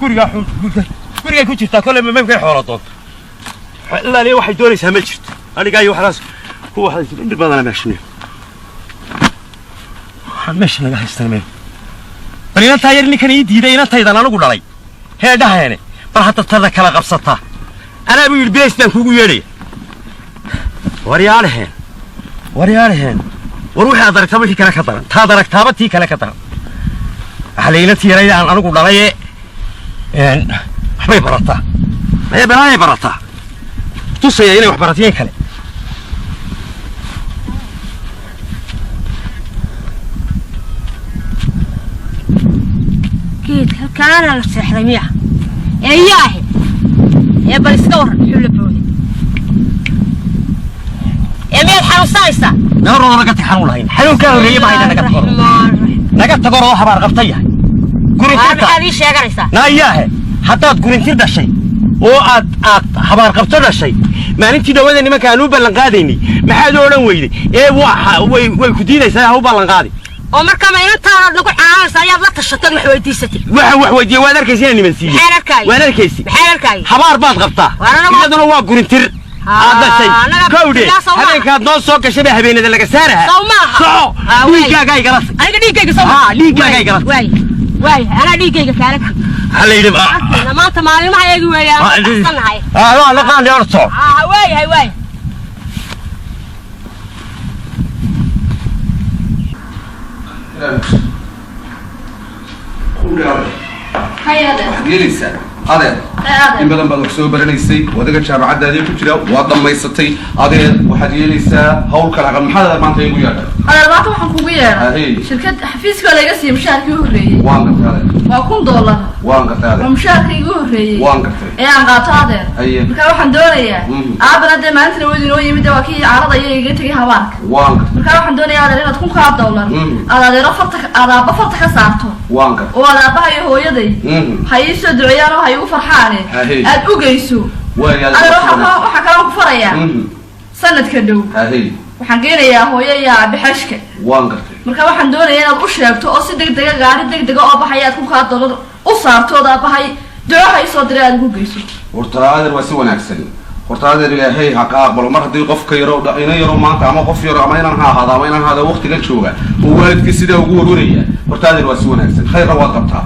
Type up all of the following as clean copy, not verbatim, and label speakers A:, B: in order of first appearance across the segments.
A: Gurigaa xun, gurigay ku jirtaa kolley, mamamkay xoola doonto ilaaliya. Waxay doonaysaa ma jirto. Anigaa iyo waxdaas ku waxday dhib badana meeshan. Waxaan meesha naga haystan meel. Bal inantaa yar ninkan ii diiday, inantaydan anigu dhalay heedhaheene, bal hadda tada kala qabsataa. Anaa buu yidhi bilays baan kuugu yeedhaya. Waryaalaheen, waryaalaheen, war wixii aad aragtaa wixii kale ka daran, taad aragtaaba tii kale ka daran. Waxaa la inantii yarayda aan anigu dhalaye waxbay barataa, maya balaayay barataa, tusaya inay wax baratiyeen kale.
B: Geedka halkaana la seexday miya? Ee yaahe, ee bal iska warran, muxuu la booday? Ee miyaad xanuunsanaysaa?
A: Nabarooda naga tag, xanuun lahayn, xanuunkaa horreeye ma hayna. Naga tagoro, naga tagoro oo habaar qabta yahay.
B: Waa
A: Gurintirta
B: maxaad ii sheeganaysaa?
A: Naayaahe, haddaad gurintir dhashay oo aad habaar qabto dhashay, maalintii dhawada nimanka aan u ballan qaadaynay maxaad u odhan weyday? Ee waa way ku diidaysaa, ha u ballan qaadi.
B: Oo markaa ma inantaanaad nagu canaanaysa? Ayaad la tashatad, wax weydiisatay?
A: Waxaan wax weydiiyey, waad arkaysa inaan niman siiyey.
B: Maxaan arkayay?
A: Waan arkaysi.
B: Maxaan arkayay?
A: Habaar baad qabtaa.
B: Waar
A: Iyaduna waa gurintir aad dhashay.
B: Anaga
A: Kowdhe
B: yaa saw maaha.
A: Habeenkaad noo soo gashay baa habeenada laga saaraha.
B: Saw maaha.
A: Soco.
B: Ah, waay.
A: Dhiiggaagaa igala tag.
B: Aniga dhiiggayga saw?
A: Haa, dhiiggaagaa igala tag.
B: Waay waay, anaa dhiiggayga kaala tag.
A: Waxaa la yidhi
B: Arkayna maanta maalimaha eegi weeyaan, baxsanahay.
A: Waa la qaandi, orto.
B: Ah, waayahay, waay.
C: Waxaad yeelaysaa adeer, in badan baad wax soo baranaysay, wadaga jaamacaddaadii ku jira waad dhammaysatay. Adeer, waxaad yeelaysaa hawl kale aqal. Maxaad adeer maanta igu yeedhay?
D: Adeer, maanta waxaan kugu yeedhay
C: Ahey.
D: shirkad xafiiska laga siiyey mushaharkii u horreeyey.
C: Waan gartay, adeer.
D: Waa $1000.
C: Waan gartay,
D: Waa
C: adeer.
D: mushaharkii igu horreeyey
C: Waan gartay.
D: ee aan qaato, adeer.
C: Haye.
D: Marka waxaan doonayaa, aabana dee maalintan weyd inoo yimid, waa kii carada iyo iga tegay habaarka.
C: Waan gartay.
D: Marka waxaan doonayaa, adeer, inaad $1000 aad adeero farta aad aabba farta ka saarto
C: Waan gartay.
D: oo aad aabbaha iyo hooyaday ha ii soo duceeyaan oo ha igu farxaane
C: Haye.
D: aad u geyso.
C: Waay.
D: Adeer, waxaa kaloo ku farayaa, sanadka dhow
C: Ahey.
D: waxaan geynayaa hooyo iyo aabe xashka.
C: Waan gartay.
D: Marka waxaan doonayaa inaad u sheegto oo si degdega gaari degdega oo baxaya aad $1000 u saarto ood aabbahay duco ha isoo diray aad ugu geyso.
C: Horta adeer, waa si wanaagsan. Horta adeer, Ilaahay ha ka aqbalo. Mar haddii qofka yaro, ina yaro maanta, ama qof yaro, ama inan ha ahaado ama inan ahaado, waqtigan jooga oo waalidkii sidaa ugu warwaraya, horta adeer waa si wanaagsan, khayrna waad qabtaa.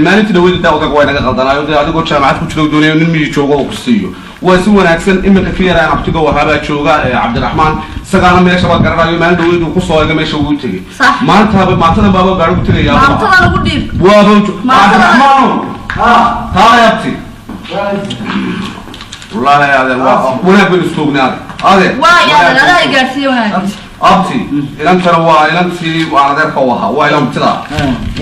C: Maalintii dhaweyd daa odaga waa inaga qaldanaayo dee, adigoo jaamacad ku jira oo doonayo nin miyi joogo oo ku siiyo, waa si wanaagsan. Iminka ka yaraan abtigo wahaabaa jooga, Cabdiraxmaan, isagaana meesha baa garanayo. Maalin dhaweyd uu kusoo ega meesha uu tegey.
D: Sax.
C: Maantaaba, maantadan baaba gaarigu tegayaa.
D: Maantadan ugu dhiib.
C: Waaba
D: Maantadan-
C: Cabdiraxmaano, ha taay abti. Wallaahi adeer, waa wanaag baynu istoognay, adeer, adeer.
D: Waay adeer, adaa i gaadhsiiye wanaag.
C: Abti, ilantana waa ilantii waan adeerka u ahaa, waa ilantidaa,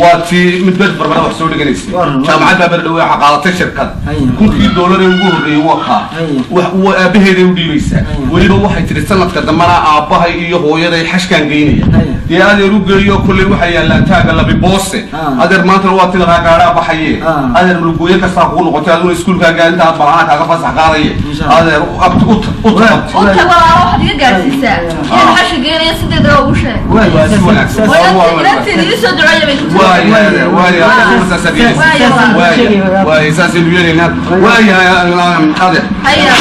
C: waa tii mid bed barbara wax soo dhiganaysay. Jaamacad baa berdhowe waxaa qaadatay shirkad. $1000 ee ugu horreeyey waa kaa. Wax aabaheeday u dhiibaysaa. Weliba waxay tidhi sanadka dambena aabbahay iyo hooyaday xashkaan geynaya. Dee adeer, u geeyo. Kolley waxay yaallaan taaga labi boose. Adeer, maantana waa ti lahaa gaadhaa baxaye. Adeer, mulugooyo kastaa kugu noqotay, aduna iskuulkaaga intaad balana kaaga fasax qaadaye. Adeer, abti, u tag, u tag, abti.
D: U tag walaalo, waxaad iga gaadhsiisaa inaan xasha geenaya, si degdega ugu sheeg.
C: Waa si wanaagsan.
D: Inanteeda ii soo duceeya bay ku tiri.
C: Waay, saasaynu yeelaynaa. Waayahay, adeer.
D: Haya.